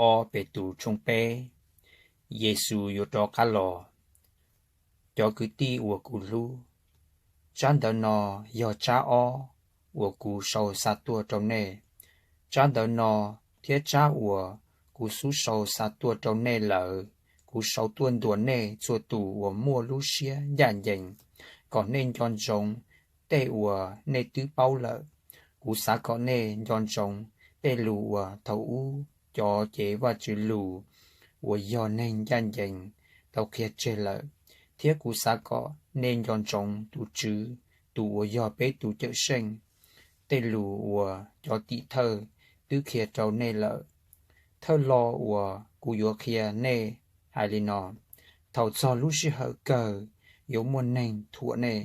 Ob Petus tshooj peb, Yexus yuav rov qab los. Cov kwv tij uas kuv hlub, tsab ntawv no yog tsab ob uas kuv sau xa tuaj rau nej. Tsab ntawv no thiab tsab uas kuv xub sau xa tuaj rau nej lawm, kuv sau tuaj ntuas nej txhua tus uas muaj lub siab ncaj ncees, kom nej nco ntsoov tej uas nej twb paub lawm. Kuv xav kom nej nco ntsoov tej lus uas thaum ub cov cev Vajtswv lus uas yog neeg ncaj ncees tau qhia tseg lawm, thiab kuv xav kom nej nco ntsoov tus Tswv, tus uas yog peb tus Cawm Seej, tej lus uas cov tim thawj twb qhia rau nej lawm. Thawj lo uas kuv yuav qhia nej hais li no: Thaum txog lub sij hawm kawg, yuav muaj neeg thuam nej.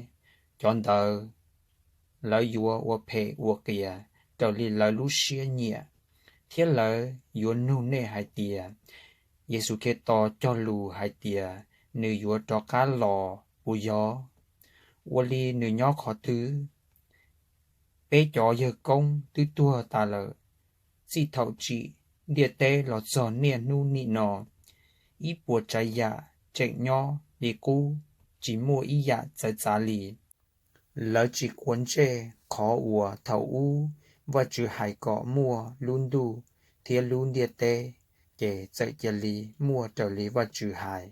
Cov ntawd lawv yuav ua phem ua qias raws li lawv lub siab nyiam, thiab lawv yuav nug nej hais tias, Yexus Khetos cog lus hais tias nws yuav rov qab los puas yog? Ua li nws nyob qhov twg? Peb cov yawg koob twb tuag tas lawm. Txij thaum tsim ntiaj teb los txog niaj hnub nim no, ib puas tsav yam tseem nyob li qub, tsis muaj ib yam txawv txav li. Lawv tsis quav ntsej qhov uas thaum ub Vajtswv hais kom muaj lub ntuj thiab lub ntiaj teb, ces txawm cia li muaj raws li Vajtswv hais.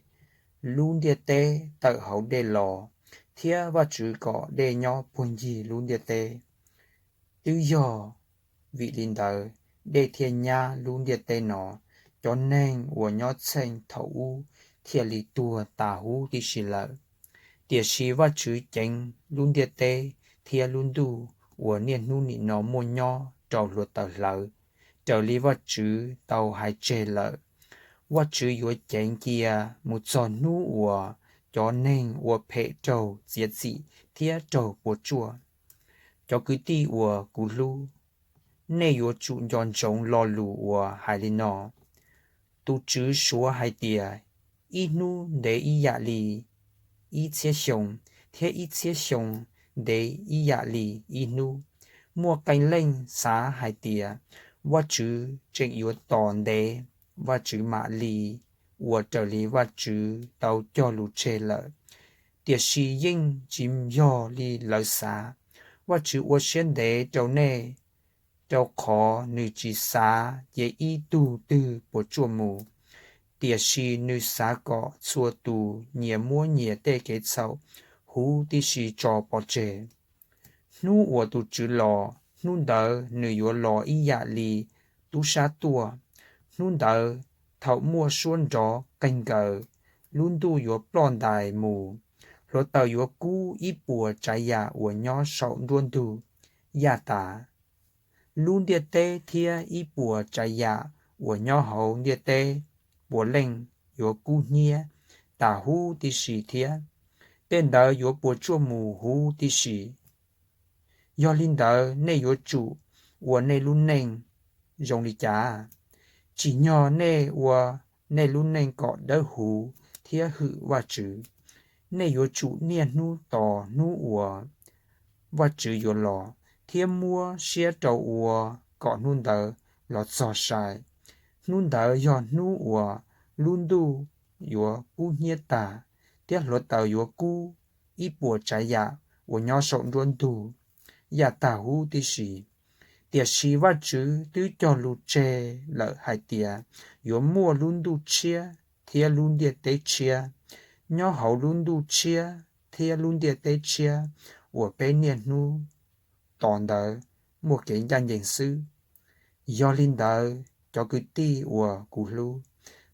Lub ntiaj teb tawm hauv dej los, thiab Vajtswv kom dej nyob puag ncig lub ntiaj teb. Twb yog vim li ntawd dej thiaj nyab lub ntiaj teb no, cov neeg uas nyob txheej thaum ub thiaj li tuag tas huv tib si lawm. Tiam sis Vajtswv ceev lub ntiaj teb thiab lub ntuj uas niaj hnub nim no muaj nyob rau hluav taws hlawv, raws li Vajtswv tau hais tseg lawm. Vajtswv yuav ceev cia mus txog hnub uas cov neeg ua phem raug txiav txim thiab raug puas tsuaj. Cov kwv tij uas kuv hlub, nej yuav tsum nco ntsoov lo lus uas hais li no: Tus Tswv suav hais tias, ib hnub ntev ib yam li ib txhiab xyoo, thiab ib txhiab xyoo ntev ib yam li ib hnub. Muaj qee leej xav hais tias Vajtswv tseem yuav tos ntev, Vajtswv mam li ua raws li Vajtswv tau cog lus tseg lawm. Tiam sis yeej tsis yog li lawv xav. Vajtswv ua siab ntev rau nej, rau qhov nws tsis xav cia ib tug twg puas tsuaj mus, tiam sis nws xav kom txhua tus nyias muab nyias tej kev txhaum huv tib si tso pov tseg. Hnub uas tus Tswv los, hnub ntawd nws yuav los ib yam li tub sab tuaj. Hnub ntawd, thaum muaj suab nrov qeeg nkaws, lub ntuj yuav ploj ntais mus, hluav taws yuav kub ib puas tsav yam uas nyob saum nruab ntug, yaj tas. Lub ntiaj teb thiab ib puas tsav yam uas nyob hauv ntiaj teb puav leej yuav kub hnyiab tas huv tib si thiab. Tej ntawd yuav puas tsuaj mus huv tib si. Yog li ntawd, nej yuav tsum ua nej lub neej zoo li cas? Tsim nyog nej ua nej lub neej kom dawb huv thiab hwm Vajtswv. Nej yuav tsum niaj hnub tos hnub uas Vajtswv yuav los, thiab muab siab rau ua kom hnub ntawd los txog sai. Hnub ntawd yog hnub uas lub ntuj yuav kub hnyiab tas, thiab hluav taws yuav kub ib puas tsav yam uas nyob saum nruab ntug, yaj tas huv tib si. Tiam sis Vajtswv twb cog lus tseg lawm hais tias yuav muaj lub ntuj tshiab thiab lub ntiaj teb tshiab. Nyob hauv lub ntuj tshiab thiab lub ntiaj teb tshiab uas peb niaj hnub tos ntawd muaj kev ncaj ncees xwb. Yog li ntawd, cov kwv tij uas kuv hlub,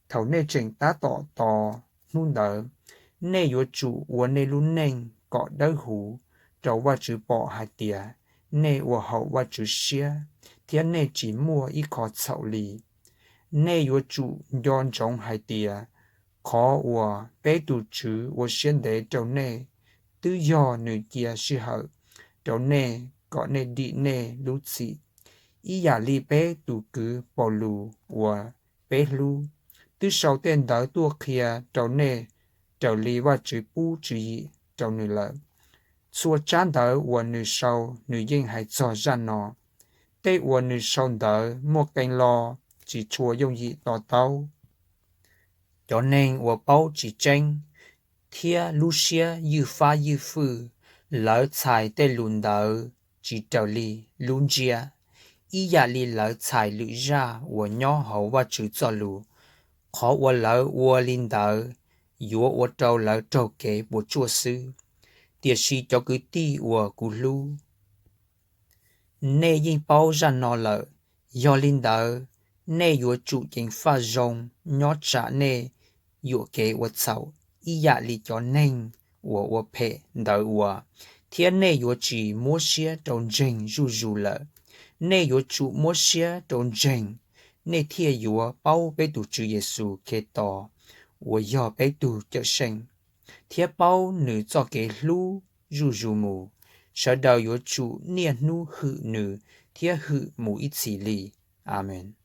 thaum nej tseem tab tom tos hnub ntawd, nej yuav tsum ua nej lub neej kom dawb huv rau Vajtswv pom hais tias nej ua haum Vajtswv siab thiab nej tsis muaj ib qho txhaum li. Nej yuav tsum nco ntsoov hais tias qhov uas peb tus Tswv ua siab ntev rau nej twb yog nws cia sij hawm rau nej kom nej dim nej lub txim. Ib yam li peb tus kwv Paulus uas peb hlub, twb sau tej ntawv tuaj qhia rau nej raws li Vajtswv pub tswv yim rau nws lawm. Txhua tsab ntawv uas nws sau nws yeej hais txog zaj no. Tej uas nws sau ntawd muaj qee lo tsis tshua yooj yim to taub. Cov neeg uas paub tsis tseeb thiab lub siab ywj fab ywj fwj, lawv txhais tej lus ntawd tsis raws li lub ntsiab, ib yam li lawv txhais lwm zaj uas nyob hauv Vajtswv Txojlus. Qhov uas lawv ua li ntawd yuav ua rau lawv raug kev puas tsuaj xwb. Tiam sis cov kwv tij uas kuv hlub, nej yeej paub zaj no lawm, yog li ntawd nej yuav tsum ceev faj zoo nyob tsam nej yuam kev ua txhaum ib yam li cov neeg uas ua phem ntawd ua, thiab nej yuav tsis muab siab rau ntseeg zuj zus lawm. Nej yuav tsum muab siab rau ntseeg, nej thiaj yuav paub peb tus Tswv Yexus Khetos uas yog peb tus Cawm Seej, thiab paub nws txoj kev hlub zuj zus mus. Sawv daws yuav tsum niaj hnub hwm nws thiab hwm mus ib txhis li. Amees.